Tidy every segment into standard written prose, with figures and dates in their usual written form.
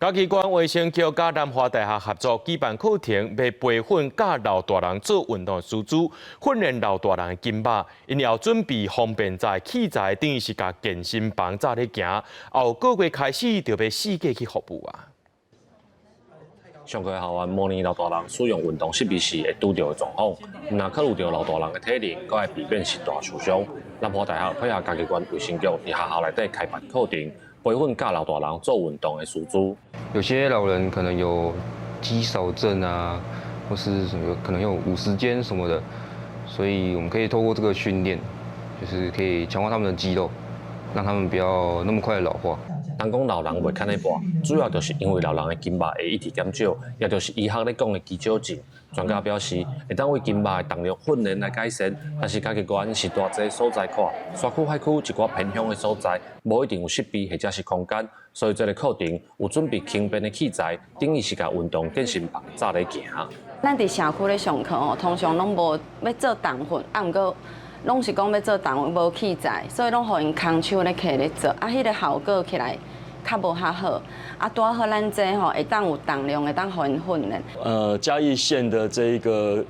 嘉義縣衛生局佮南華大學合作舉辦課程，欲培訓教老大人做運動師資，訓練老大人的筋肉，𪜶猶準備方便的器材，等於是共健身房紮咧行。後個月開始就欲四界去服務啊。上課校園模擬老大人使用運動設備時會拄著的狀況，毋但考慮著老大人的體能，閣會避免膝大受傷。南華大學配合嘉義縣衛生局，佇學校內底開辦課程，培訓教老大人做運動的師資。有些老人可能有肌少症啊，或是什麼可能有五十肩什麼的，所以我們可以透過這個訓練，就是可以強化他們的肌肉，讓他們不要那麼快老化。人講老人袂堪得跋，主要就是因為老人的筋肉會一直減少，也就是醫學咧講的肌少症。專家表示，會當為筋肉的動力訓練來改善，但是嘉義縣是大濟所在看，山區海區一寡偏鄉的所在，無一定有設備或者是空間，所以這個課程有準備輕便的器材，等於是共運動健身房紮咧行。咱佇社區咧上課吼，通常攏無欲做重訓，啊，毋過攏是講欲做重訓無器材，所以攏予𪜶空手咧囥咧做，啊，彼個效果起來較無遐好。啊，拄好咱這吼會當有重量，會當予𪜶訓練。嘉義縣的這一個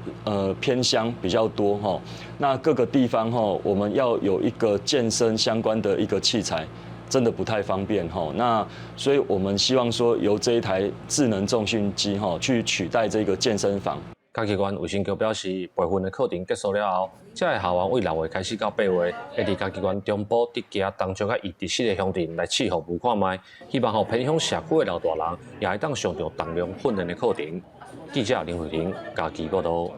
偏鄉比較多哈，那各個地方哈，我們要有一個健身相關的一個器材，真的不太方便哈。那所以我們希望說，由這一台智能重訓機哈，去取代這個健身房。嘉義縣衛生局表示，培訓的課程結束了後，這个校園對6月開始到8月，會佇嘉義縣中部竹崎、東石佮伊直四個鄉鎮來試服務看覓，希望予偏鄉社區的老大人也會當上著重量訓練的課程。記者林慧玲嘉義報導。